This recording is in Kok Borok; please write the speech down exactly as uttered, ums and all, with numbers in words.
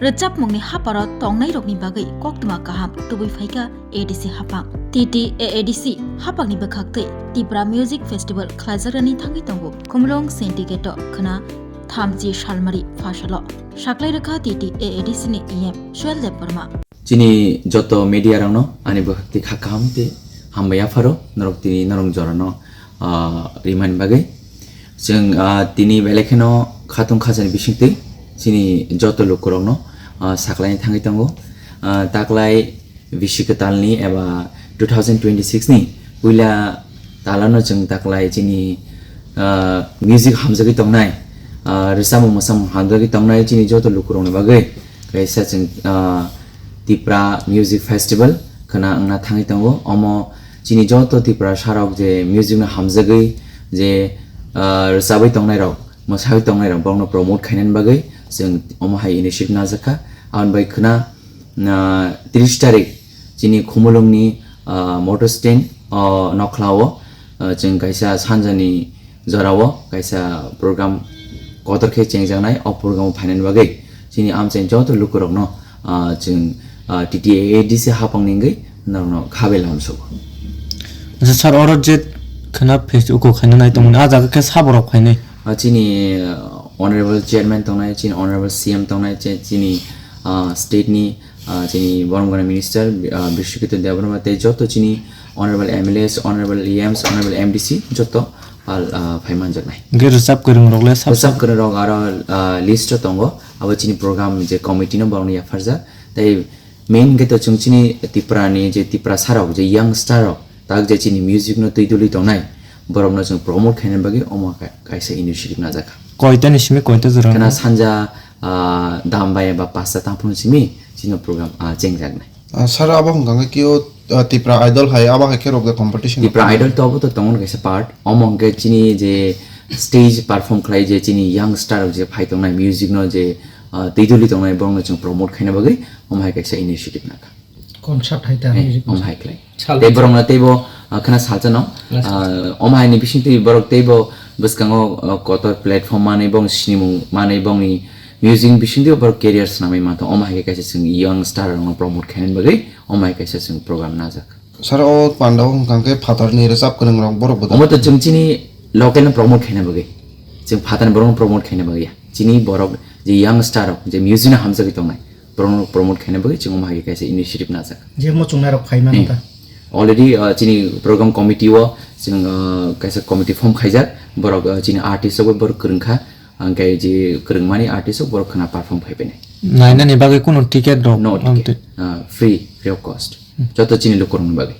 Rwchapmungni haparo tongnairokni bagwi koktwma kaham tubui phaikha A D C haphang. T T A A D C haphangni bwkhaktwi Tipra Music Festival khlaijakrani thangwi tongo Khumulwng Syndicate-o khwna thamchi salmari phasalo. Saklai rwkha T T A A D C ni E M Suel Debbarma. Chini joto media rokno ani bwkhak twi kha kaham tei hambai yapharo norok tini norok jorano, ah, rimani bagwi. Chwng, ah, tini belai kheno khatung khajani bisingtwi chini joto lukurokno, ah, saklaini thangwi tongo. Ah, taklai bisi kwtalni eba two thousand twenty-six ni puila talano chwng taklai chini, ah, music hamjagwi tongnai, ah, rwchapmung mwsamung hamjagwi tongnai chini joto lukurokni bagwi kaisa chwng, ah, Tipra Music Festival khwna wngna thangwi tongo. Omo chini joto Tiprasarok je music no hamjagwi je, ah, rwchabwi tongnairok, mwsawi tongnairok, borokno promote khainani bagwi chwng omo hai initiative najakha. Aboni bai khwna, ah, tris tarik chini Khumulwngni, ah, motor stand o nokhlao, ah, chwng kaisa sanjani jorao kaisa program kotor khe chengjaknai. O program o phainani bagwi chini amchaini joto lukurokno, ah, chwng, ah, T T A A D C haphangni wngwi norokno khabai lamsogo. Acha sir, oro je khwna fest uko khaina nai tongmani, ah jaga khe saborok phainai? Ah, chini, ah, honorable chairman tongnai, chini honorable C M tongnai, chi-, chini, ah, state ni, ah, chini boromgana minister, ah, Bishwakito Debbarma tei joto chini honorable M L As, honorable E Ms, honorable M D C joto pal, ah, phai manjaknai. Hwnkhe rwchap kwrwng rok le sab Rwchap kwrwng rok aro, ah, list o tongo, abo chini program je committee no borokno yapharjak. Tei main hwnkhe to chwng chini Tripura ni je Tiprasarok, je youngster rok, tak je chini music no twi duli tongnai, borokno chwng promote khaina bagwi omo ka-, kaisa initiative najakha. Koita ni simi koita jora Khena wngkha? Sanja, ah, dam bai ba pasta tangphru simi chini program, ah, chengjaknai. Ah, sir, abo hwnkha khe kio, ah, Tipra Idol hai, abo hai khe rok de competition Tipra khe? Idol to abo to tongo kaisa part. Omo hwnkhe chini je stage perform khlai je chini youngster rok je phai tongnai, music no je, ah, twi duli tongnai, borokno chwng promote khaina bagwi omo hai kaisa initiative nakha. Concert hai ta Eh, music omo hai khlai. Sal Tei borokno teibo, ah, khena salsa no, Last ah, omo hai ni bising twi borok teibo bwskango, ah, kotor platform manwi bong sinimung manwi bongni music bising twi borok career swnamwi mantho. Omo hai khe kaisa chwng youngster rokno promote khaina bagwi omo hai kaisa chwng program najak. Sir, o panda o hwnkha khe phatar ni rwchap kwrwng rok borok bo Omo to chwng chini local no promote khaina bagwi. Chwng phatar ni borok no promote khaina bagwi ya. Chini borok je youngster rok je music no hamjagwi tongnai, borok no promote khaina bagwi chwng omo hai khe kaisa initiative najak. Je muchungnai rok phai mano Hmm. ta. Already, uh, chini program committee o chwng, uh, kaisa committee form khaijak. Borok, uh, chini artist rok bo borok kwrwng kha. Hwnkhe je kwrwngmani artist rok borok khwna perform khai phainai. Nainani bagwi kunu ticket rok No ang ticket. twi- Ah, free, free of cost. Hmm. Joto chini lukurokni bagwi.